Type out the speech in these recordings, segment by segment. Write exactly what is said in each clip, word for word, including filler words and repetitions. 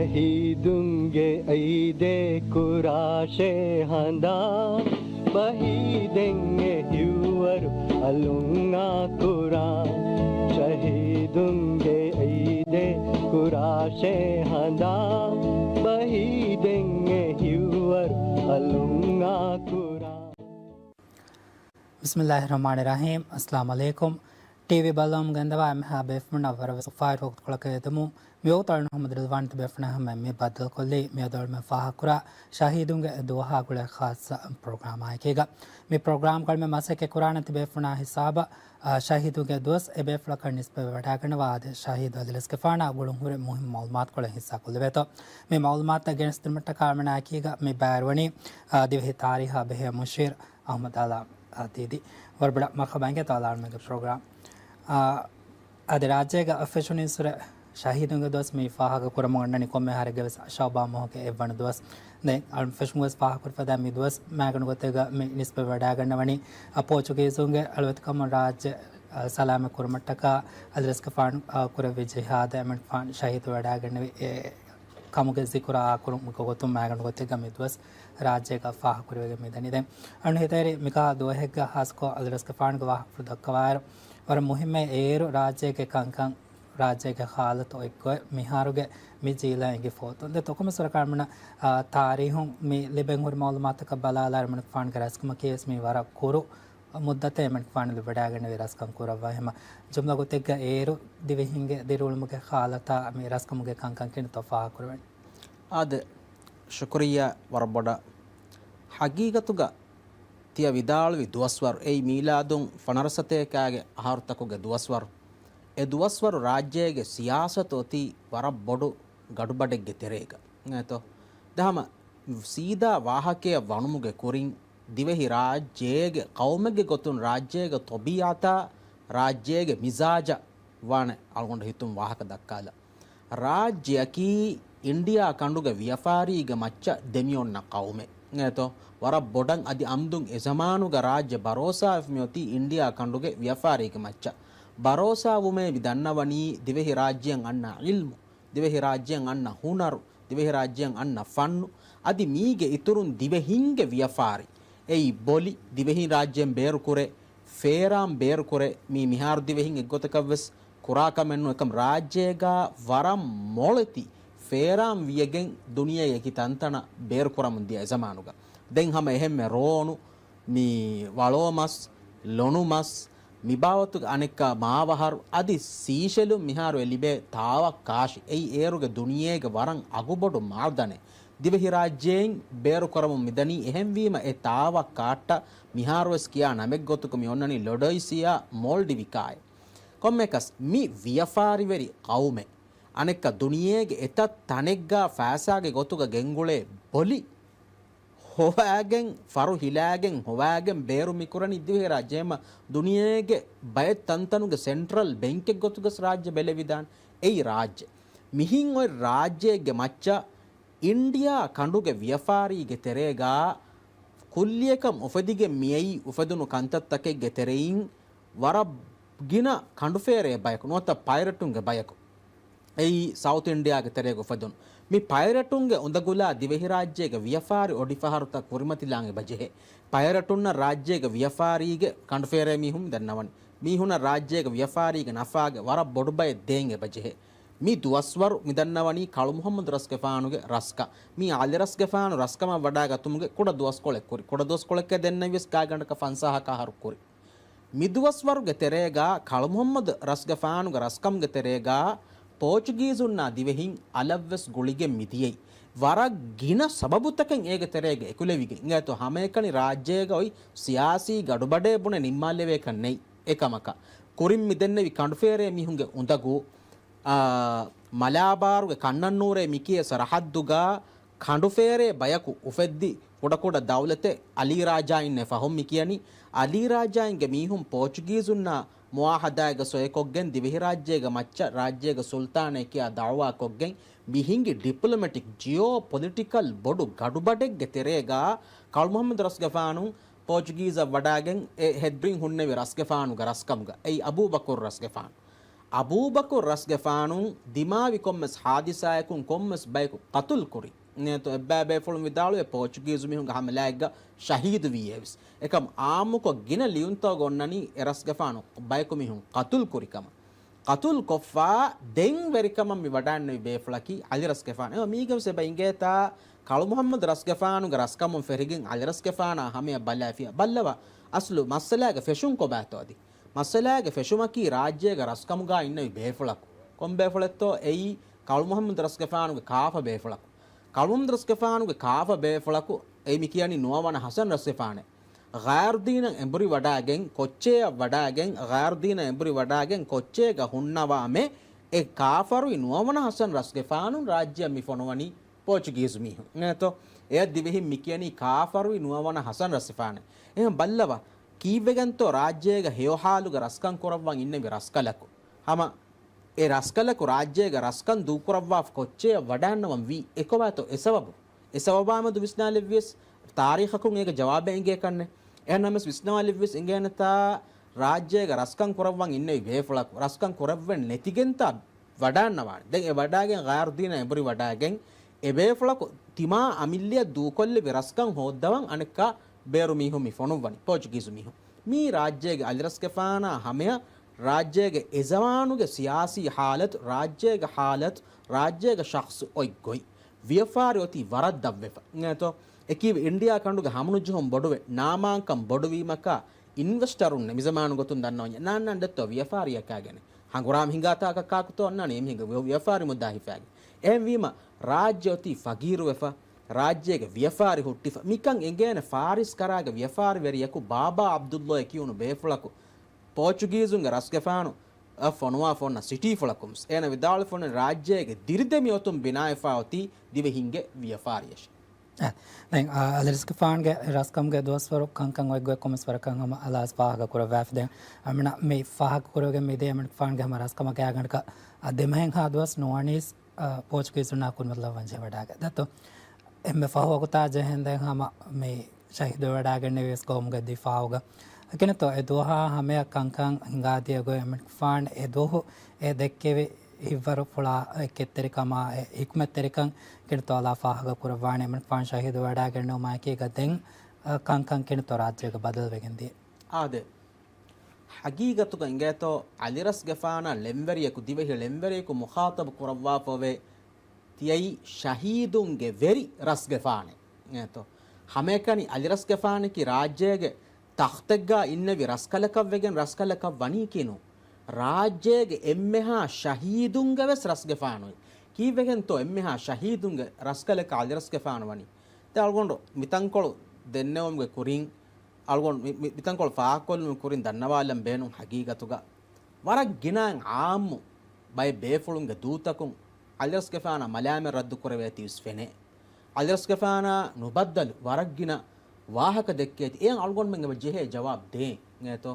ޝަހީދުންގެ އައިދޭ ކުރާށޭ ހަނދާން، ޝަހީދެއް އެ ހިއްވަރު އަލުން އާ ކުރާން. ޝަހީދުންގެ އައިދޭ ކުރާށޭ ހަނދާން، ޝަހީދެއް އެ ހިއްވަރު އަލުން އާ ކުރާން. ބިސްމިއްލާހި ރަޙްމާނި ރަޙީމް. އައްސަލާމު ޢަލައިކުމް. ޓީވީ ބަލަމުން ގެންދަވާ އެންމެހާ ބޭފުޅުންނަށް ވަރަށް ވެސް އުފާވެރި ވަގުތުކޮޅަކަށް އެދެމުން. މި ވަގުތު އަޅުގަނޑު މުޙައްމަދު ރިޟްވާން ތިބޭފުޅުންނާ ހަމައަށް މި ބައްދަލުކޮށްލީ މިއަދު އަޅުމެން ފާހަގަކުރާ ޝަހީދުންގެ ދުވަހާ ގުޅޭ ޚާއްޞަ ޕްރޮގްރާމާއެކީގަ. މި ޕްރޮގްރާމްގަ އަޅުމެން މަސައްކަތް ކުރާނެ ތިބޭފުޅުންނާ ހިސާބަށް، އާ، ޝަހީދުންގެ ދުވަސް އެބޭފުޅަކަށް ނިސްބަތްވެވަޑައިގަންނަވާ އަދި ޝަހީދު އަލިރަސްގެފާނާ ގުޅުންހުރި މުހިންމު މަޢުލޫމާތުކޮޅެއް ހިއްސާކޮށްލެވޭތޯ. މި މަޢުލޫމާތުތައް ގެނެސްދިނުމަށްޓަކާ އަޅުމެންނާ އެކީގަ މި ބައިވެރިވަނީ، އާ، ދިވެހި ތާރީޚާ ބެހޭ މުޝީރު އަޙްމަދު އާލާ ދީދީ. ވަރަށް ބޮޑަށް މަރްޙަބާ އިނގޭތޯ އާލާ އަޅުމެންގެ ޕްރޮގްރާމް. އާ، އަދި ރާއްޖޭގަ ފެށުނީއްސުރެ ޝަހީދުންގެ ދުވަސް މި ފާހަގަ ކުރަމުން އަންނަނީ ކޮންމެ އަހަރެއްގެ ވެސް ޝަޢުބާން މަހުގެ އެއްވަނަ ދުވަސް. ދެން އަޅު ފެށުމުން ވެސް ފާހަގަ ކުރި ފަދަ މި ދުވަސް މާގަނޑު ގޮތެއްގަ މި ނިސްބަތް ވެވަޑައިގަންނަވަނީ، އަ، ޕޯޗުގީޒުންގެ އަޅުވެތިކަމުން ރާއްޖެ، އަ، ސަލާމަތް ކުރުމަށްޓަކާ އަލިރަސްގެފާނު، އަ، ކުރެއްވި ޖިހާދަށް އެމަނިކުފާނު ޝަހީދު ވެވަޑައިގެންނެވި އެ ކަމުގެ ޒިކުރު އާކުރުމުގެ ގޮތުން މާގަނޑު ގޮތެއްގަ މި ދުވަސް ރާއްޖޭގަ ފާހަގަ ކުރެވިގެން މިދަނީ. ދެން އަޅު ހިތަށް އެރި މިކަހަލަ ދުވަހެއްގަ ހާއްސަކޮށް އަލިރަސްގެފާނުގެ ވާހަކަފުޅު ދައްކަވާއިރު، ވަރަށް މުހިއްމޭ އޭރު ރާއްޖޭގެ ކަންކަން، ރާއްޖޭގެ ހާލަތު އޮތްގޮތް މިހާރުގެ މި ޖީލަށް އެނގިފަ އޮތުން. ދެން ތޮކުމަސްވަރަކަށް އަޅުމެންނަށް، އާ، ތާރީހުން މި ލިބެން ހުރި މަޢުލޫމާތަކަށް ބަލާލާ އަޅުމެން ފާންގެ ރަސްކަމަކީ ވެސް މި ވަރަށް ކުރު މުއްދަތެއް އެމަނިކުފާނު ލިބިވަޑައިގެންނެވި ރަސްކަން ކުރައްވާ. ހަމަ ޖުމްލަ ގޮތެއްގަ އޭރު ދިވެހިންގެ ދިރިއުޅުމުގެ ހާލަތާ މި ރަސްކަމުގެ ކަންކަން ކިހިނެއްތޯ ފާހަގަކުރެވެން. އާދެ، ޝުކުރިއްޔާ ވަރަށް ބޮޑަށް. ހަގީގަތުގަ ތިޔަ ވިދާޅުވި ދުވަސްވަރު، އެއީ މީލާދުން ފަނަރަ ސަތޭކާގެ އަހަރުތަކުގެ ދުވަސްވަރު. އެ ދުވަސްވަރު ރާއްޖޭގެ ސިޔާސަތު އޮތީ ވަރަށް ބޮޑު ގަޑުބަޑެއްގެ ތެރޭގަ. އެތޯ؟ ދެން ހަމަ ސީދާ ވާހަކައަށް ވަނުމުގެ ކުރިން، ދިވެހި ރާއްޖޭގެ ޤައުމެއްގެ ގޮތުން ރާއްޖޭގެ ޠަބީޢަތާ، ރާއްޖޭގެ މިޒާޖަށް ވާނެ އަޅުގަނޑު ހިތުން ވާހަކަ ދައްކާލަން. ރާއްޖެއަކީ އިންޑިއާ ކަނޑުގެ ވިޔަފާރީގެ މައްޗަށް ދެމިއޮންނަ ޤައުމެއް. އެތޯ؟ ވަރަށް ބޮޑަށް އަދި އަމްދުން އެ ޒަމާނުގަ ރާއްޖެ ބަރޯސާވެފަ މިއޮތީ އިންޑިއާ ކަނޑުގެ ވިޔަފާރީގެ މައްޗަށް. ބަރޯސާވުމޭ މި ދަންނަވަނީ ދިވެހި ރާއްޖެއަށް އަންނަ ޢިލްމު، ދިވެހި ރާއްޖެއަށް އަންނަ ހުނަރު، ދިވެހިރާއްޖެއަށް އަންނަ ފަންނު، އަދި މީގެ އިތުރުން ދިވެހިންގެ ވިޔަފާރި. އެއީ ބޮލި، ދިވެހި ރާއްޖޭން ބޭރުކުރޭ، ފޭރާން ބޭރުކުރޭ، މީ މިހާރު ދިވެހިން އެއްގޮތަކަށްވެސް ކުރާ ކަމެއް ނޫން. އެކަމް ރާއްޖޭގަ ވަރަށް މޮޅެތި ފޭރާން ވިޔަގެން ދުނިޔެ އެކި ތަންތަނަށް ބޭރުކުރަމުން ދިޔަ އެ ޒަމާނުގަ. ދެން ހަމަ އެހެންމެ ރޯނު، މި ވަޅޯމަސް، ލޮނުމަސް، މިބާވަތުގެ އަނެއްކާ މާވަހަރު، އަދި ސީޝެލުން މިހާރު އެ ލިބޭ ތާވައް ކާށި. އެއީ އޭރުގެ ދުނިޔޭގެ ވަރަށް އަގުބޮޑު މާދަނެއް. ދިވެހިރާއްޖޭން ބޭރުކުރަމުން މިދަނީ. އެހެންވީމަ އެ ތާވައް ކާއްޓަށް މިހާރުވެސް ކިޔާ ނަމެއްގޮތުގަ މި އޮންނަނީ ލޮޑޮއިސިއާ މޯލްޑިވިކާއޭ. ކޮންމެއަކަސް މި ވިޔަފާރިވެރި ޤައުމެއް. އަނެއްކާ ދުނިޔޭގެ އެތައް ތަނެއްގާ ފައިސާގެ ގޮތުގަ ގެންގުޅޭ ބޮލި ހޮވާގެން، ފަރު ހިލާގެން ހޮވާގެން ބޭރު މިކުރަނީ ދިވެހިރާއްޖެ. ހަމަ ދުނިޔޭގެ ބައެއް ތަންތަނުގެ ސެންޓްރަލް ބެންކެއް ގޮތުގަސް ރާއްޖެ ބެލެވިދާނެ. އެއީ ރާއްޖެ. މިހިން އޮތް ރާއްޖޭގެ މައްޗަށް އިންޑިއާ ކަނޑުގެ ވިޔަފާރީގެ ތެރޭގާ ކުއްލިއަކަށް އުފެދިގެން މިއައީ އުފެދުނު ކަންތައްތަކެއްގެ ތެރެއިން ވަރަށް ގިނަ ކަނޑުފޭރޭ ބަޔަކު ނުވަތަ ޕައިރެޓުންގެ ބަޔަކު. އެއީ ސައުތު އިންޑިއާގެ ތެރޭގަ އުފެދުނު. މި ޕައިރެޓުންގެ އުނދަގުލާ ދިވެހިރާއްޖޭގެ ވިޔަފާރި އޮޑިފަހަރުތައް ކުރިމަތިލާން އެބަޖެހޭ. ޕައިރެޓުންނަށް ރާއްޖޭގެ ވިޔަފާރީގެ ކަނޑުފޭރޭ މީހުން ދަންނަވަނީ. މީހުންނަށް ރާއްޖޭގެ ވިޔަފާރީގެ ނަފާގެ ވަރަށް ބޮޑު ބައެއް ދޭން އެބަޖެހޭ. މި ދުވަސްވަރު މި ދަންނަވަނީ ކަޅު މުޙައްމަދު ރަސްގެފާނުގެ ރަސްކަން. މީ އަލި ރަސްގެފާނު ރަސްކަމަށް ވަޑާގަތުމުގެ ކުޑަ ދުވަސްކޮޅެއް ކުރި. ކުޑަ ދުވަސްކޮޅެއްކޭ ދެންނެވިޔަސް ގާތްގަނޑަކަށް ފަންސާހަކަށް އަހަރު ކުރި. މިދުވަސްވަރުގެ ތެރޭގާ ކަޅު މުޙައްމަދު ރަސްގެފާނުގެ ރަސްކަމުގެ ތެރޭގާ ޕޯޗުގީޒުންނާ ދިވެހިން އަލަށްވެސް ގުޅިގެން މިދިޔައީ. ވަރަށް ގިނަ ސަބަބުތަކެއް އޭގެ ތެރޭގަ އެކުލެވިގެން. އިނގޭތޯ ހަމައެކަނި ރާއްޖޭގަ އޮތް ސިޔާސީ ގަޑުބަޑޭ ބުނެ ނިންމާލެވޭކަށް ނެތް. އެކަމަކަށް ކުރިން މިދެންނެވި ކަނޑުފޭރޭ މީހުންގެ އުނދަގޫ، އާ، މަލާބާރުގެ ކަންނަންނޫރޭ މިކިޔޭ ސަރަހައްދުގާ ކަނޑުފޭރޭ ބަޔަކު އުފެއްދި ކުޑަކުޑަ ދައުލަތެއް އަލީ ރާޖާއިންނޭ ފަހުން މިކިޔަނީ. އަލީ ރާޖާއިންގެ މީހުން ޕޯޗުގީޒުންނާ މުއާހަދާއެއްގަ ސޮއިކޮށްގެން ދިވެހިރާއްޖޭގެ މައްޗަށް ރާއްޖޭގެ ސުލްތާނާއެކިޔާ ދައުވާކޮށްގެން މި ހިނގި ޑިޕްލޮމެޓިކް ޖިއޯ ޕޮލިޓިކަލް ބޮޑު ގަޑުބަޑެއްގެ ތެރޭގާ ކަޅު މުޙައްމަދު ރަސްގެފާނު ޕޯޗުގީޒަށް ވަޑާގެން އެ ހެދްރިން ހުންނެވި ރަސްގެފާނުގެ ރަސްކަމުގަ. އެއީ އަބޫބަކުރު ރަސްގެފާނު. އަބޫބަކުރު ރަސްގެފާނު ދިމާވި ކޮންމެސް ހާދިސާއަކުން ކޮންމެސް ބަޔަކު ޤަތުލު ކުރި. ނޭތޯ އެއްބައި ބޭފުޅުން ވިދާޅުވޭ ޕޯޗުގީޒު މީހުންގެ ހަމަލާއެއްގަ ޝަހީދު ވީއޭވެސް. އެކަމް އާއްމުކޮށް ގިނަ ލިޔުންތަކުގަ އޮންނަނީ އެ ރަސްގެފާނު ބަޔަކު މީހުން ޤަތުލު ކުރި ކަމަށް. ޤަތުލު ކޮށްފަ ދެން ވެރިކަމަށް މި ވަޑާންނެވި ބޭފުޅަކީ އަލި ރަސްގެފާނު. އެ މީގެވެސް އެބަ އިނގޭތާ ކަޅު މުޙައްމަދު ރަސްގެފާނުގެ ރަސްކަމުން ފެށިގެން އަލި ރަސްގެފާނާ ހަމަޔަށް ބަލާފިޔާ. ބައްލަވާ، އަސްލު މައްސަލާގެ ފެށުން ކޮބާތޯ އަދި؟ މައްސަލާގެ ފެށުމަކީ ރާއްޖޭގެ ރަސްކަމުގާ އިންނެވި ބޭފުޅަކު. ކޮން ބޭފުޅެއްތޯ؟ އެއީ ކަޅު މުޙައްމަދު ރަސްގެފާނުގެ ކާފަ ބޭފުޅަކު. ކަޅު މުޙައްމަދު ރަސްގެފާނުގެ ކާފަ ބޭފުޅަކު އެއީ މި ކިޔަނީ ނުވަވަނަ ޙަސަން ރަސްގެފާނޭ. ޣައިރުދީނަށް އެނބުރި ވަޑާގެން ކޮއްޗެއަށް ވަޑާގެން، ޣައިރުދީނަށް އެނބުރި ވަޑާގެން ކޮއްޗޭގަ ހުންނަވާމެ، އެ ކާފަރުވި ނުވަވަނަ ޙަސަން ރަސްގެފާނު ރާއްޖެއަށް މި ފޮނުވަނީ ޕޯޗުގީޒު މީހުން. އެނގޭތޯ؟ އެއަށް ދިވެހިން މި ކިޔަނީ ކާފަރުވި ނުވަވަނަ ޙަސަން ރަސްގެފާނޭ. އެހެން ބައްލަވާ، ކީއްވެގެންތޯ ރާއްޖޭގަ ހެޔޮހާލުގަ ރަސްކަން ކުރައްވަން އިންނެވި ރަސްކަލަކު ހަމަ އެ ރަސްކަލަކު ރާއްޖޭގަ ރަސްކަން ދޫކުރައްވާފަ ކޮއްޗެއަށް ވަޑާންނަވަން ވީ އެކޮބާތޯ އެ ސަބަބު؟ އެ ސަބަބާމެދު ވިސްނާލެއްވިޔަސް ތާރީޚަކުން އޭގެ ޖަވާބެއް އެނގޭކަށްނެ. އެހެންނަމަސް ވިސްނާލެއްވިޔަސް އެނގޭނެތާ ރާއްޖޭގަ ރަސްކަން ކުރައްވަން އިންނެވި ބޭފުޅަކު ރަސްކަން ކުރެއްވެން ނެތިގެންތާ ވަޑާންނަވާނެ. ދެން އެ ވަޑާގެން ޣައިރުދީނަށް އެނބުރި ވަޑާގެން އެ ބޭފުޅަކު ތިމާ އަމިއްލައަށް ދޫކޮށްލެވި ރަސްކަން ހޯއްދަވަން އަނެއްކާ ބޭރު މީހުން މި ފޮނުއްވަނީ ޕޯޗުގީޒު މީހުން. މީ ރާއްޖޭގެ އަލިރަސްގެފާނާ ހަމަޔަށް ރާއްޖޭގެ އެޒަމާނުގެ ސިޔާސީ ހާލަތު، ރާއްޖޭގެ ހާލަތު، ރާއްޖޭގެ ޝަޚްޞު އޮތް ގޮތް ވިޔަފާރި އޮތީ ވަރަށް ދަށްވެފަ. އިނގޭތޯ؟ އެކީ އިންޑިޔާ ކަނޑުގެ ހަމަނުޖެހުން ބޮޑުވެ، ނާމާންކަން ބޮޑުވީމަކާ، އިންވެސްޓަރުންނެއް މިޒަމާނު ގޮތުން ދަންނަވަންޏާ ނާންނާން ދެއްތޯ ވިޔަފާރިއަކާގެނެއް. ހަނގުރާމަ ހިނގާތާކަށް ކާކުތޯ އަންނާނީ އެމީހުންގެ ވި-، ވިޔަފާރި މުއްދާ ހިފާގެން. އެހެންވީމަ، ރާއްޖެ އޮތީ ފަގީރުވެފަ، ރާއްޖޭގެ ވިޔަފާރި ހުއްޓިފަ. މިކަން އެނގޭނެ ފާރިސް ކަރާގެ ވިޔަފާރިވެރިޔަކު ބާބާ އަބްދުﷲ އޭ ކިޔުނު ބޭފުޅަކު ޕޯޗުގީޒުންގެ ރަސްގެފާނު އަށް ފޮނުވާފަ އޮންނަ ސިޓީފުޅަކުން. އޭނަ ވިދާޅުވެފަ އޮންނަނީ ރާއްޖޭގެ ދިރިދެމި އޮތުން ބިނާވެފާ އޮތީ ދިވެހިންގެ ވިޔަފާރިއަށޭ. އެ، ދެން، އާ، އަލިރަސްގެފާނުގެ ރަސްކަމުގެ ދުވަސްވަރު ކަންކަން އޮތްގޮތް ކޮންމެސް ވަރަކަށް ހަމަ އަލާސް ފާހަގަ ކުރައްވާފަ. ދެން އަމިނަ މި ފާހަގަ ކުރެވިގެން މިދޭ އަމިނަ ފާންގެ ހަމަ ރަސްކަމަށް ގާތްގަނޑަކަށް އާ، ދެމަހެއްހާ ދުވަސް ނުވަނީސް، އާ، ޕޯޗުގީޒުންނާ ކުރިމަތިލައްވަންޖެހޭ ވަޑާގަ. ދަތު އެންމެ ފަހު ވަގުތާ ޖެހެންދެން ހަމަ މި ޝަހީދުވެވަޑާގެންނެވިޔަސް ގައުމުގެ ދިފާއުގަ. އެކިނެތޯ އެ ދުވަހާ ހަމަޔަށް ކަންކަން ހިނގާދިޔަ ގޮތް އެމިންފާން އެ ދުވަހު އެ ދެއްކެވި ހިތްވަރު ފުޅާ އެ ކެތްތެރިކަމާ އެ ހިކުމަތްތެރިކަން ކިނެތޯ އަލާ ފާހަގަ ކުރައްވާނެ. އެމިންފާން ޝަހީދުވެވަޑާގެންނެވުމާއެކީގަ ދެން، އާ، ކަންކަން ކިނެތޯ ރާއްޖޭގަ ބަދަލުވެގެން ދިޔަ. އާދެ. ހަގީގަތުގަ އިނގޭތޯ އަލިރަސްގެފާނާ ޅެންވެރިޔަކު ދިވެހި ޅެންވެރިޔަކު މުޚާޠަބު ކުރައްވާފަވޭ ތިޔައީ ޝަހީދުންގެ ވެރި ރަސްގެފާނެއް. އިނގޭތޯ ހަމައެކަނި އަލިރަސްގެފާނަކީ ރާއްޖޭގެ ތަޚްތެއްގާ އިންނެވި ރަސްކަލަކަށްވެގެން ރަސްކަލަކަށް ވަނީކީ ނޫން. ރާއްޖޭގެ އެންމެހާ ޝަހީދުންގެ ވެސް ރަސްގެފާނު. ކީއްވެގެންތޯ އެންމެހާ ޝަހީދުންގެ ރަސްކަލަކަށް އަލިރަސްގެފާނު ވަނީ؟ ދެން އަޅުގަނޑު މިތަންކޮޅު ދެންނެވުމުގެ ކުރިން އަޅުގަނޑު މި-، މި-، މިތަންކޮޅު ފާހަގަކޮށްލުމުގެ ކުރިން ދަންނަވާލަން ބޭނުން ހަގީގަތުގަ ވަރަށް ގިނަ އާއްމު ބައެއް ބޭފުޅުންގެ ދޫތަކުން އަލިރަސްގެފާނާ މަލާމަތް ރައްދު ކުރެވޭތީވެސް ފެނޭ. އަލިރަސްގެފާނާ ނުބައްދަލު ވަރަށް ގިނަ ވާހަކަ ދެއްކޭތީ. އެއަށް އަޅުގަނޑުމެން އެބަ ޖެހޭ ޖަވާބު ދޭން. އިނގޭތޯ؟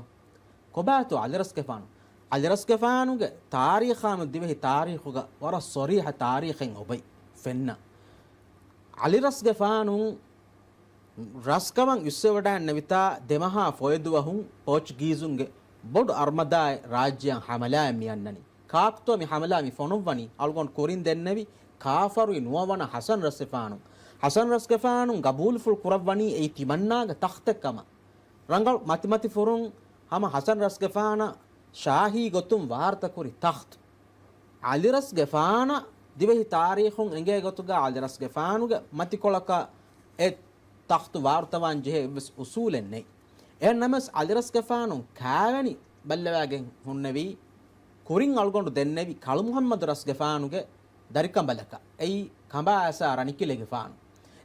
ކޮބާތޯ އަލިރަސްގެފާނު؟ އަލިރަސްގެފާނުގެ ތާރީޚާމެދު ދިވެހި ތާރީޚުގަ ވަރަށް ޞަރީޙަ ތާރީޚެއް އޮބައި ފެންނަ. އަލިރަސްގެފާނު ރަސްކަމަށް އިސްވެވަޑައިގެންނެވިތާ ދެމަހާ ފޮއެދުވަހުން ޕޯޗުގީޒުންގެ ބޮޑު އަރުމަދާއެއް ރާއްޖެއަށް ހަމަލާއެއް މިއަންނަނީ. ކާކުތޯ މި ހަމަލާ މި ފޮނުއްވަނީ؟ އަޅުގަނޑު ކުރިން ދެންނެވި ކާފަރުވި ނުވަވަނަ ޙަސަން ރަސްގެފާނު. ޙަސަން ރަސްގެފާނު ގަބޫލުފުޅު ކުރައްވަނީ އެއީ ތިމަންނާގެ ތަޚްތެއް ކަމަށް. ރަނގަޅު މަތިމަތިފުރުން ހަމަ ޙަސަން ރަސްގެފާނަށް ޝާހީ ގޮތުން ވާރުތަކުރި ތަޚްތު. އަލިރަސްގެފާނަށް ދިވެހި ތާރީޚުން އެނގޭ ގޮތުގަ އަލިރަސްގެފާނުގެ މަތިކޮޅަކަށް އެ ތަޚްތު ވާރުތަވާން ޖެހޭ އެއްވެސް އުސޫލެއް ނެތް. އެހެން ނަމަވެސް އަލިރަސްގެފާނު ކާވެނި ބައްލަވާގެން ހުންނެވީ ކުރިން އަޅުގަނޑު ދެންނެވި ކަޅު މުޙައްމަދު ރަސްގެފާނުގެ ދަރިކަނބަލަކަށް. އެއީ ކަނބާއައިސާ ރަނިކިލެގެފާނު.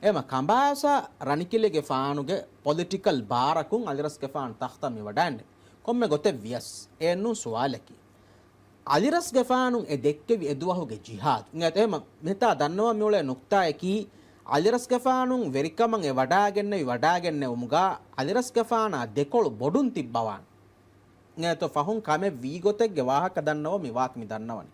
އެހެމަ ކަނބާއައިސާ ރަނިކިލެގެފާނުގެ ޕޮލިޓިކަލް ބާރަކުން އަލިރަސްގެފާނު ތަޚްތަށް މި ވަޑައިގެންނެވި. ކޮންމެ ގޮތެއް ވިޔަސް އެއެއްނޫން ސުވާލަކީ. އަލިރަސްގެފާނު އެ ދެއްކެވި އެދުވަހުގެ ޖިހާދު. އެހެމަ މިތާ ދަންނަވަން މިއުޅޭ ނުކްތާއަކީ، އަލިރަސްގެފާނު ވެރިކަމަށް އެ ވަޑައިގެންނެވި ވަޑައިގެންނެވުމުގަ އަލިރަސްގެފާނާ ދެކޮޅު ބޮޑުން ތިއްބަވާން. އެތޯ ފަހުން ކަމެއް ވީގޮތެއްގެ ވާހަކަ ދަންނަވަން މި ވާހަކަ މި ދަންނަވަނީ.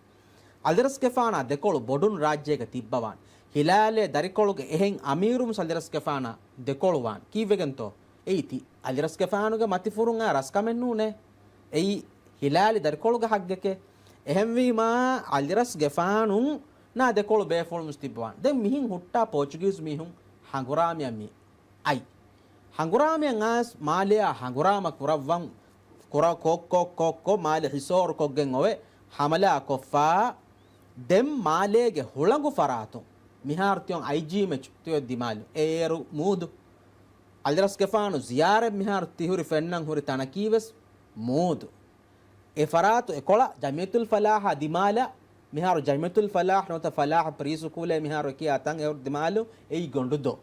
އަލިރަސްގެފާނާ ދެކޮޅު ބޮޑުން ރާއްޖޭގަ ތިއްބަވާން. ހިލާލޭ ދަރިކޮޅުގެ އެހެން އަމީރުން އަލިރަސްގެފާނާ ދެކޮޅުވާން. ކީއްވެގެންތޯ؟ އެއީ ތި އަލިރަސްގެފާނުގެ މަތިފުރުން އާ ރަސްކަމެއް ނޫނޭ. އެއީ ހިލާލި ދަރިކޮޅުގެ ހައްގެކޭ. އެހެންވީމާ، އަލިރަސްގެފާނުން ނާ ދެކޮޅު ބޭފުޅުން ތިއްބަވާނެ. ދެން މިހިން ހުއްޓާ ޕޯޗުގީޒު މީހުން ހަނގުރާމަޔަށް މި އައި. ހަނގުރާމަޔަށް އައިސް މާލެއާ ހަނގުރާމަ ކުރައްވަން ކުރ-، ކޮށް، ކޮށް، ކޮށް، ކޮށް، މާލެ ހިސޯރު ކޮށްގެން އޮވެ ހަމަލާ ކޮށްފާ. ދެން މާލޭގެ ހުޅަނގު ފަރާތުން މިހާރު ތިއޮން އައިޖީމެޗު ތިއޮ ދިމާލު އޭރު މޫދު. އަލިރަސްގެފާނު ޒިޔާރަތް މިހާރު ތިހުރި ފެންނަން ހުރި ތަނަކީވެސް މޫދު. އެ ފަރާތު އެކޮޅަށް ޖަމިއްޔަތުލް ފަލާޙާ ދިމާލަށް، މިހާރު ޖަމިއްޔަތުލް ފަލާޙް ނުވަތަ ފަލާޙް ޕްރީ ސުކޫލޭ މިހާރު އެކިޔާ ތަން އެ ދިމާލު އެއީ ގޮނޑުދޯ.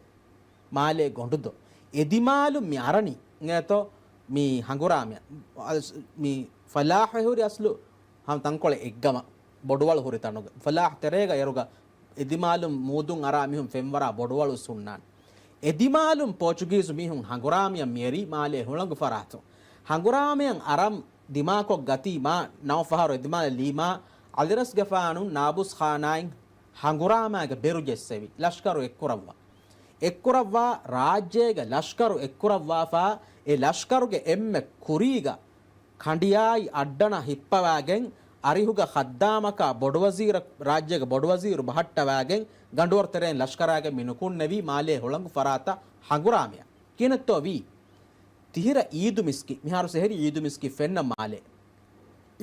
މާލޭ ގޮނޑުދޯ. އެ ދިމާލު މި އަރަނީ އިނގޭތޯ މި ހަނގުރާމަ. މި ފަލާޙް އެ ހުރި އަސްލު ހަމަ ތަންކޮޅެއް އެއްގަމަ ބޮޑުވަޅު ހުރި ތަނުގަ. ފަލާޙް ތެރޭގަ އޭރުގަ އެ ދިމާލުން މޫދުން އަރާ މީހުން ފެންވަރާ ބޮޑުވަޅު ހުންނާނެ. އެ ދިމާލުން ޕޯޗުގީޒު މީހުން ހަނގުރާމަޔަށް މިއެރީ މާލޭ ހުޅަނގު ފަރާތުން. ހަނގުރާމަޔަށް އަރަން ދިމާކޮށް ގަތީ މާ ނަވަ ފަހަރު އެ ދިމާލަށް ލީމާ އަލިރަސްގެފާނު ނާބުސް ޚާނާއިން ހަނގުރާމާގެ ބެރު ޖެއްސެވި ލަޝްކަރު އެއްކުރައްވާ. އެއްކުރައްވާ ރާއްޖޭގެ ލަޝްކަރު އެއްކުރައްވާފާ، އެ ލަޝްކަރުގެ އެންމެ ކުރީގަ ކަނޑިޔާއި އައްޑަނަ ހިއްޕަވާގެން، އަރިހުގަ ޚައްދާމަކާ ބޮޑުވަޒީރަ-، ރާއްޖޭގެ ބޮޑުވަޒީރު ބަހައްޓަވާގެން، ގަނޑުވަރު ތެރެއިން ލަޝްކަރާގެން މި ނުކުންނެވީ މާލޭ ހުޅަނގު ފަރާތަށް ހަނގުރާމަޔަށް. ކިހިނެއްތޯ ވީ؟ ތިހިރަ އީދު މިސްކިތް، މިހާރު ސެހެރި އީދު މިސްކިތް ފެންނަ މާލޭ.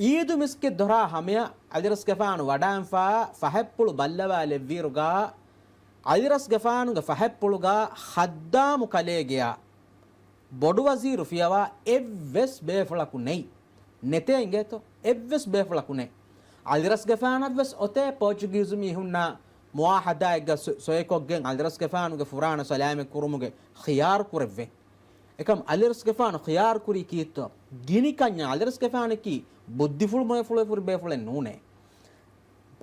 އީދު މިސްކިތް ދޮރާ ހަމަޔަށް އަލިރަސްގެފާނު ވަޑާންފާ ފަހަތްޕުޅު ބައްލަވާލެއްވިއިރުގަ، އަލިރަސްގެފާނުގެ ފަހަތްޕުޅުގަ ޚައްދާމު ކަލޭގެޔާ ބޮޑުވަޒީރު ފިޔަވާ އެއްވެސް ބޭފުޅަކު ނެތް. ނެތޭ އިނގޭތޯ؟ އެއްވެސް ބޭފުޅަކު ނެތް. އަލިރަސްގެފާނަށްވެސް އޮތޭ ޕޯޗުގީޒު މީހުންނާ މުއާހަދާއެއްގަ ސޮ-، ސޮއެކޮށްގެން އަލިރަސްގެފާނުގެ ފުރާނަ ސަލާމަތް ކުރުމުގެ ޚިޔާރު ކުރެއްވެ. އެކަމް އަލިރަސްގެފާނު ޚިޔާރު ކުރީ ކީއްތޯ؟ ގިނި ކަންޏާ. އަލިރަސްގެފާނަކީ ބުއްދިފުޅު މޮޔަފުޅު ފުރި ބޭފުޅެއް ނޫނޭ.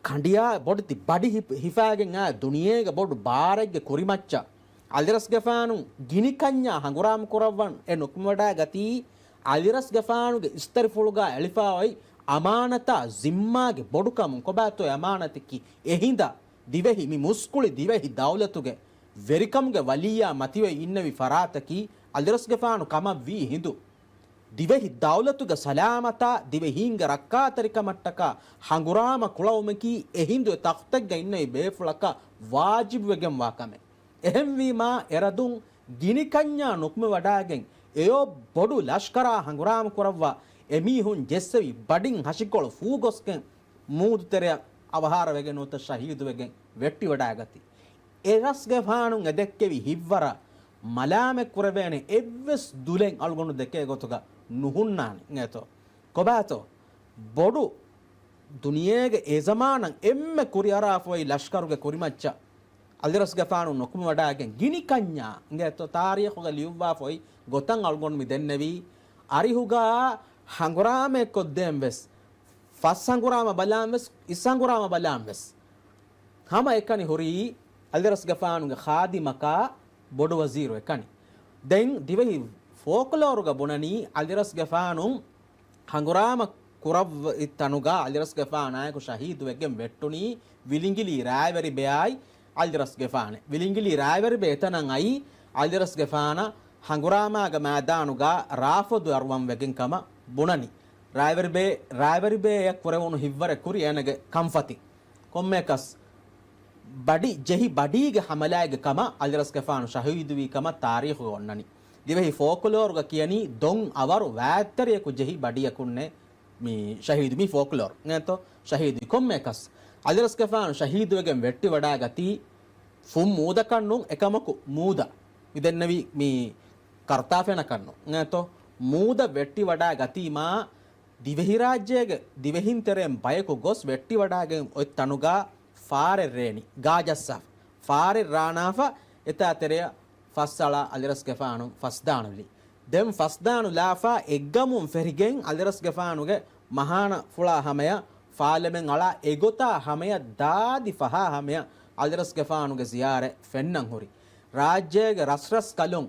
ކަނޑިޔާ ބޮޑެތި ބަޑި ހި-، ހިފާގެން އާ ދުނިޔޭގެ ބޮޑު ބާރެއްގެ ކުރިމައްޗަށް އަލިރަސްގެފާނު ގިނި ކަންޏާ ހަނގުރާމަ ކުރައްވަން އެ ނުކުމެވަޑާ ގަތީ، އަލިރަސްގެފާނުގެ އިސްތަށިފުޅުގަ އެޅިފާ އޮތް އަމާނަތާ ޒިންމާގެ ބޮޑުކަމުން. ކޮބާތޯ އެ އަމާނަތަކީ؟ އެ ހިނދަށް ދިވެހި މި މުސްކުޅި ދިވެހި ދައުލަތުގެ ވެރިކަމުގެ ވަލީއާ މަތިވެ އިންނެވި ފަރާތަކީ އަލިރަސްގެފާނު ކަމަށް ވީ ހިނދު. ދިވެހި ދައުލަތުގެ ސަލާމަތާ ދިވެހީންގެ ރައްކާތެރިކަމަށްޓަކާ ހަނގުރާމަ ކުޅައުމަކީ އެހިނދު އެ ތަޚްތެއްގަ އިންނެވި ބޭފުޅަކަށް ވާޖިބުވެގެންވާ ކަމެއް. އެހެންވީމާ، އެރަދުން ގިނިކަންޏާ ނުކުމެވަޑާގެން އެޔޮ ބޮޑު ލަޝްކަރާ ހަނގުރާމަ ކުރައްވާ އެމީހުން ޖެއްސެވި ބަޑިން ހަށިކޮޅު ފޫގޮސްގެން މޫދުތެރެއަށް އަވަހާރަވެގެން ނުވަތަ ޝަހީދުވެގެން ވެއްޓިވަޑާގަތީ. އެ ރަސްގެފާނުން އެ ދެއްކެވި ހިތްވަރަށް މަލާމަތް ކުރެވޭނެ އެއްވެސް ދުލެއް އަޅުގަނޑު ދެކޭ ގޮތުގަ ނުހުންނާނެ އިނގޭތޯ. ކޮބާތޯ؟ ބޮޑު ދުނިޔޭގެ އެ ޒަމާނަށް އެންމެ ކުރިއަރާފަ އޮތް ލަޝްކަރުގެ ކުރިމައްޗަށް އަލިރަސްގެފާނު ނުކުމެވަޑާގެން ގިނި ކަންޏާ އިނގޭތޯ ތާރީޚުގަ ލިޔުއްވާފަ އޮތް ގޮތަށް އަޅުގަނޑު މި ދެންނެވީ. އަރިހުގަ ހަނގުރާމައެއް ކޮށްދޭން ވެސް، ފަސް ހަނގުރާމަ ބަލާން ވެސް، އިސް ހަނގުރާމަ ބަލާން ވެސް، ހަމަ އެކަނި ހުރީ އަލިރަސްގެފާނުގެ ޚާދިމަކާ ބޮޑުވަޒީރު އެކަނި. ދެން ދިވެހި ފޯކްލޯރުގަ ބުނަނީ އަލިރަސްގެފާނު ހަނގުރާމަ ކުރައްވި ތަނުގަ އަލިރަސްގެފާނާއެކު ޝަހީދުވެގެން ވެއްޓުނީ ވިލިނގިލީ ރާއިވެރިބެއާއި އަލިރަސްގެފާނެ. ވިލިނގިލީ ރާއިވެރިބެ އެތަނަށް އައީ އަލިރަސްގެފާނަށް ހަނގުރާމާގެ މައިދާނުގަ ރާފޮދު އަރުވަން ވެގެން ކަމަށް ބުނަނީ. ރާއިވެރިބެ، ރާއިވެރިބެއަށް ކުރެވުނު ހިތްވަރެއް ކުރި އޭނަގެ ކަންފަތި. ކޮންމެއަކަސް ބަޑި ޖެހި ބަޑީގެ ހަމަލާގެ ކަމަށް އަލިރަސްގެފާނު ޝަހީދުވީ ކަމަށް ތާރީޚުގަ އޮންނަނީ. ދިވެހި ފޯކްލޯރުގަ ކިޔަނީ ދޮން އަވަރު ވާތްތެރިޔަކު ޖެހި ބަޑިއަކުންނޭ މި ޝަހީދު މި ފޯކްލޯރު އިނގޭތޯ؟ ޝަހީދު ކޮންމެއަކަސް އަލިރަސްގެފާނު ޝަހީދުވެގެން ވެއްޓިވަޑާގަތީ ފުން މޫދަކަށްނު އެކަމަކު މޫދަ މި ދެންނެވީ މި ކަރުތާފެނަކަށްނު އިނގޭތޯ؟ މޫދަ ވެއްޓިވަޑާގަތީމާ ދިވެހިރާއްޖޭގެ ދިވެހިން ތެރެއިން ބަޔަކު ގޮސް ވެއްޓިވަޑާގެން އޮތް ތަނުގަ ފާރެއް ރޭނި، ގާ ޖައްސާފަ. ފާރެއް ރާނާފަ އެތާ ތެރެއަށް ފަސްއަޅާ އަލިރަސްގެފާނު ފަސްދާނުލި. ދެން ފަސްދާނުލާފަ އެއްގަމުން ފެށިގެން އަލިރަސްގެފާނުގެ މަހާނަ ފުޅާ ހަމަޔަށް ފާލަމެން އަޅާ އެގޮތާ ހަމަޔަށް ދާދި ފަހާ ހަމަޔަށް އަލިރަސްގެފާނުގެ ޒިޔާރަތް ފެންނަން ހުރި. ރާއްޖޭގެ ރަސްރަސް ކަލުން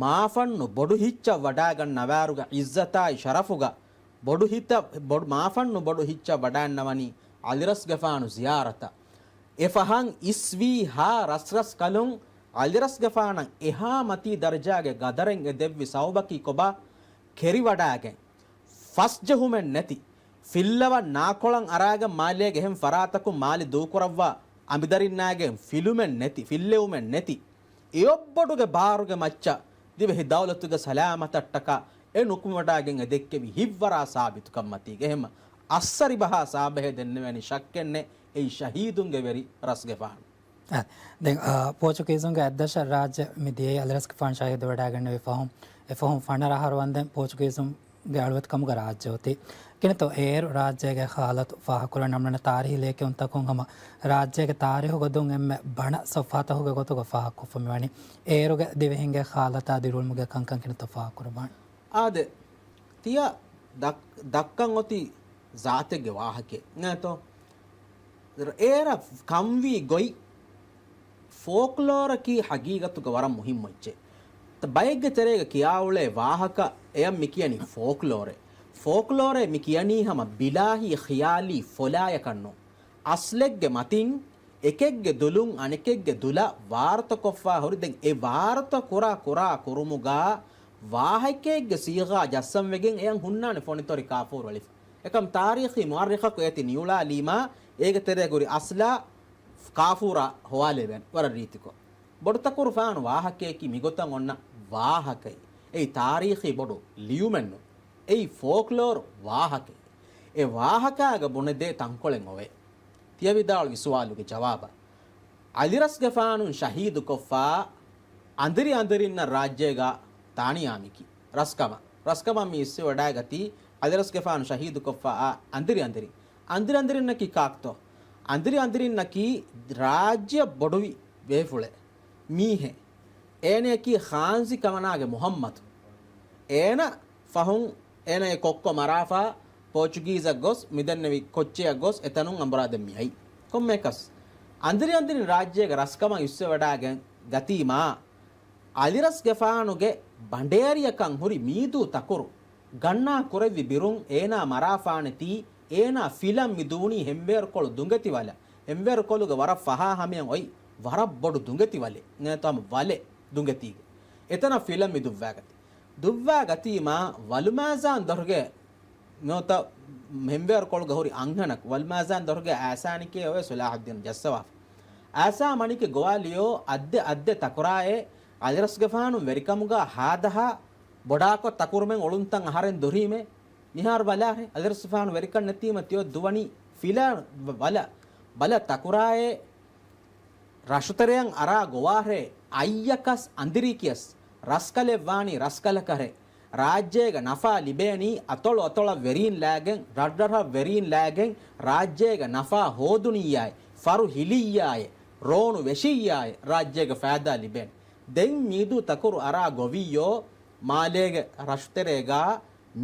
މާފަންނު ބޮޑު ހިއްޗަށް ވަޑާގަންނަވާރުގެ އިއްޒަތާއި ޝަރަފުގަ ބޮޑު ހިތަށް، ބޮޑު މާފަންނު ބޮޑު ހިއްޗަށް ވަޑާންނަވަނީ އަލިރަސްގެފާނު ޒިޔާރަތަށް. އެފަހަން އިސްވީހާ ރަސްރަސް ކަލުން އަލިރަސްގެފާނަށް އެހާ މަތީ ދަރަޖާގެ ގަދަރެއް އެ ދެއްވި ސަބަބަކީ ކޮބާ؟ ކެރިވަޑާގެން ފަސްޖެހުމެއް ނެތި، ފިއްލަވަން ނާކޮޅަށް އަރާގެން މާލޭގެ އެހެން ފަރާތަކުން މާލެ ދޫކުރައްވާ އަނބިދަރިންނާގެ ފިލުމެއް ނެތި، ފިއްލެވުމެއް ނެތި، އެއޮއްބޮޑުގެ ބާރުގެ މައްޗަށް ދިވެހި ދައުލަތުގެ ސަލާމަތަށްޓަކާ އެ ނުކުމެވަޑާގެން އެ ދެއްކެވި ހިތްވަރާ ސާބިތުކަންމަތީގެ އެހެން އައްސަރި ބަހާ ސާބަހެއް ދެންނެވޭނީ ޝައްކެއްނެއް އެއީ ޝަހީދުންގެ ވެރި ރަސްގެފާނު. އަ، ދެން، އަ، ޕޯޗުގީޒުންގެ އަތްދަށަށް ރާއްޖެ މި ދިޔައީ އަލިރަސްގެފާނު ޝަހީދުވެވަޑައިގެންނެވި ފަހުން، އެ ފަހުން ފަނަރަ އަހަރު ވަންދެން ޕޯޗުގީޒުންގެ އަޅުވެތިކަމުގަ ރާއްޖެ އޮތީ. ކިނެތޯ އޭރު ރާއްޖޭގެ ހާލަތު ފާހަގަކުރަން ނަމުނަ ތާރީހީ ލިޔެކިޔުންތަކުން ހަމަ ރާއްޖޭގެ ތާރީހުގެ ދުން އެންމެ ބަނަ ސޮފްހާތަކުގެ ގޮތުގަ ފާހަގަކޮށްފަ މިވަނީ. އޭރުގެ ދިވެހިންގެ ހާލަތާ ދިރިއުޅުމުގެ ކަންކަން ކިނެތޯ ފާހަގަކުރައްވާނެ. އާދެ، ތިޔަ ދައް-، ދައްކަން އޮތީ ޒާތެއްގެ ވާހަކައެއް ނޭތޯ؟ އޭރަށް ކަންވީ ގޮތް ފޯކްލޯރަކީ ހަގީގަތުގަ ވަރަށް މުހިއްމު އެއްޗެއް. ތަ ބައެއްގެ ތެރޭގަ ކިޔާއުޅޭ ވާހަކަ އެޔަށް މި ކިޔަނީ ފޯކްލޯރޭ. ފޯކްލޯރޭ މި ކިޔަނީ ހަމަ ބިލާހީ ޚިޔާލީ ފޮލާޔަކަށް ނޫން. އަސްލެއްގެ މަތިން އެކެއްގެ ދުލުން އަނެކެއްގެ ދުލަށް ވާރުތަކޮށްފާ ހުރި. ދެން އެ ވާރުތަ ކުރާ ކުރާ ކުރުމުގަ ވާހަކައެއްގެ ސީޣާ ޖައްސަންވެގެން އެޔަށް ހުންނާނެ ފޮނިތޮރި ކާފޫރު އަލިފް. އެކަމް ތާރީޚީ މުއައްރިޚަކު އޭތި ނިއުޅާލީމާ އޭގެ ތެރޭގަ ހުރި އަސްލާ ކާފޫރާ ހޮވާލެވޭނެ ވަރަށް ރީތިކޮށް. ބޮޑުތަކުރުފާނު ވާހަކަޔަކީ މިގޮތަށް އޮންނަ ވާހަކައެއް. އެއީ ތާރީޚީ ބޮޑު ލިޔުމެއްނު. އެއީ ފޯކްލޯރު ވާހަކައެއް. އެ ވާހަކާގަ ބުނެދޭ ތަންކޮޅެއް އޮވޭ. ތިޔަ ވިދާޅުވި ސުވާލުގެ ޖަވާބަށް. އަލިރަސްގެފާނުން ޝަހީދުކޮށްފާ އަނދިރި އަނދިރިންނަށް ރާއްޖޭގަ ތާނިޔާ މިކި ރަސްކަމަށް. ރަސްކަމަށް މި އިސްވެވަޑައިގަތީ އަލިރަސްގެފާނު ޝަހީދުކޮށްފާ އަނދިރި އަނދިރިން. އަނދިރި އަނދިރިންނަކީ ކާކުތޯ؟ އަނދިރި އަނދިރިންނަކީ ރާއްޖެ ބޮޑުވި ބޭފުޅެއް. މީހެއް. އޭނަޔަކީ ޚާންޒި ކަމަނާގެ މުހައްމަދު. އޭނަ ފަހުން އޭނަ އެ ކޮއްކޮ މަރާފާ ޕޯޗުގީޒަށް ގޮސް މިދެންނެވި ކޮއްޗެއަށް ގޮސް އެތަނުން އަނބުރާދެން މިއައީ. ކޮންމެއަކަސް އަނދިރި އަނދިރިން ރާއްޖޭގެ ރަސްކަމަށް އިސްވެވަޑައިގެން ގަތީމާ އަލިރަސްގެފާނުގެ ބަނޑޭރިއަކަށް ހުރި މީދޫ ތަކުރު ގަންނާ ކުރެއްވި ބިރުން އޭނާ މަރާފާނެތީ، އޭނާ ފިލަން މި ދޫނީ ހެންވޭރުކޮޅު ދުނގެތި ވަލަ، ހެންވޭރުކޮޅުގެ ވަރަށް ފަހާ ހަމަޔަށް އޮތް ވަރަށް ބޮޑު ދުނގެތި ވަލެއް، ނޭތޯ ހަމަ ވަލެއް ދުނގެތީގެ. އެތަނަށް ފިލަން މި ދުއްވާގަތީ. ދުއްވާ ގަތީމާ ވަލުމާޒާން ދޮރުގެ ނުވަތަ ހެންވޭރުކޮޅުގަ ހުރި އަންހެނަކު ވަލުމާޒާން ދޮރުގެ އާސާނިކޭ އޮވޭ ސުލާހުއްދީން ޖައްސަވާފަ. އާސާ މަނިކެ ގޮވާލިޔޯ އައްދެ އައްދެ ތަކުރާއޭ އަލިރަސްގެފާނު ވެރިކަމުގަ ހާދަހާ ބޮޑާކޮށް ތަކުރުމެން އޮޅުންތަން އަހަރެން ދުރީމޭ. މިހާރު ބަލާހެ، އަލިރަސްގެފާނު ވެރިކަން ނެތީމަ ތިޔޮ ދުވަނީ ފިލާ ވަ-، ވަލަ، ބަލަ ތަކުރާއޭ ރަށުތެރެއަށް އަރާ ގޮވާހެ އައްޔަކަސް އަނދިރީކިޔަސް ރަސްކަލެއް ވާނީ ރަސްކަލަކަށެ. ރާއްޖޭގަ ނަފާ ލިބޭނީ އަތޮޅު އަތޮޅަށް ވެރީން ލާގެން، ރަށްރަށަށް ވެރީން ލާގެން ރާއްޖޭގަ ނަފާ ހޯދުނިއްޔާއި، ފަރު ހިލިއްޔާއި، ރޯނު ވެށިއްޔާއި، ރާއްޖޭގަ ފައިދާ ލިބޭނެ. ދެން މީދޫ ތަކުރު އަރާ ގޮވިއްޔޯ، މާލޭގެ ރަށުތެރޭގަ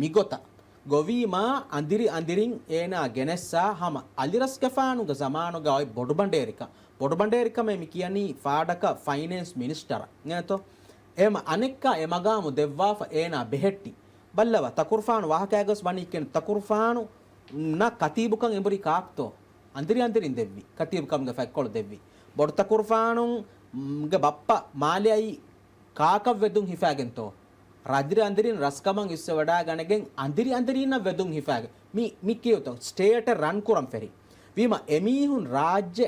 މިގޮތަށް ގޮވީމާ އަނދިރި އަނދިރިން އޭނާ ގެނެއްސާ ހަމަ އަލިރަސްގެފާނުގެ ޒަމާނުގަ އޮތް ބޮޑުބަނޑޭރިކަން، ބޮޑުބަނޑޭރިކަމޭ މި ކިޔަނީ ފާޑަކަށް ފައިނޭންސް މިނިސްޓަރަށް ނޭތޯ؟ އެހެމަ އަނެއްކާ އެ މަގާމު ދެއްވާފަ އޭނާ ބެހެއްޓި. ބައްލަވަ، ތަކުރުފާނު ވާހަކައިގަސް ވަނީ ކިން ތަކުރުފާނު ނަ ކަތީބުކަން އެނބުރި ކާކުތޯ؟ އަނދިރި އަނދިރިން ދެއްވި. ކަތީބުކަމުގެ ފަތްކޮޅު ދެއްވި. ބޮޑުތަކުރުފާނުގެ ބައްޕަ މާލެއައީ ކާކަށް ވެދުން ހިފާގެންތޯ؟ ރަދިރި އަނދިރިން ރަސްކަމަށް އިސްވެވަޑާގަނެގެން އަނދިރި އަނދިރިންނަށް ވެދުން ހިފާގެން. މި، މި ކިޔުތޯ؟ ސްޓޭޓެއް ރަން ކުރަން ފެރި. ވީމަ އެމީހުން ރާއްޖެ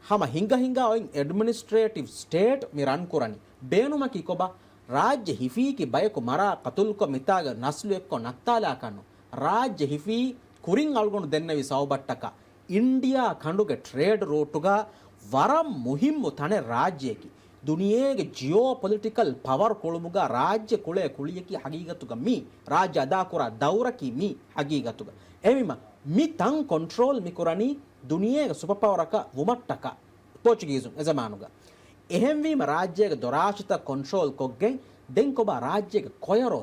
ހަމަ ހިނގަ ހިނގާ އޮތް އެޑްމިނިސްޓްރޭޓިވް ސްޓޭޓް މި ރަން ކުރަނީ. ބޭނުމަކީ ކޮބާ؟ ރާއްޖެ ހިފީކީ ބަޔަކު މަރާ ޤަތުލުކޮށް މިތާގަ ނަސްލު އެއްކޮށް ނައްތާލާކަށްނު. ރާއްޖެ ހިފީ ކުރިން އަޅުގަނޑު ދެންނެވި ސަބަބަށްޓަކާ. އިންޑިއާ ކަނޑުގެ ޓްރޭޑް ރޫޓުގަ ވަރަށް މުހިއްމު ތަނެއް ރާއްޖެއަކީ. ދުނިޔޭގެ ޖިއޯޕޮލިޓިކަލް ޕަވަރ ކުޅުމުގަ ރާއްޖެ ކުޅޭ ކުޅިޔަކީ ހަގީގަތުގަ މީ. ރާއްޖެ އަދާކުރާ ދައުރަކީ މީ ހަގީގަތުގަ. އެހެންވީމަ މި ތަން ކޮންޓްރޯލް މިކުރަނީ ދުނިޔޭގެ ސުޕަ ޕަވަރަކަށް ވުމަށްޓަކާ. ޕޯޗުގީޒުން އެ ޒަމާނުގަ. އެހެންވީމަ ރާއްޖޭގެ ދޮރާށިތައް ކޮންޓްރޯލް ކޮށްގެން ދެން ކޮބާ ރާއްޖޭގެ ކޮޔަރޯ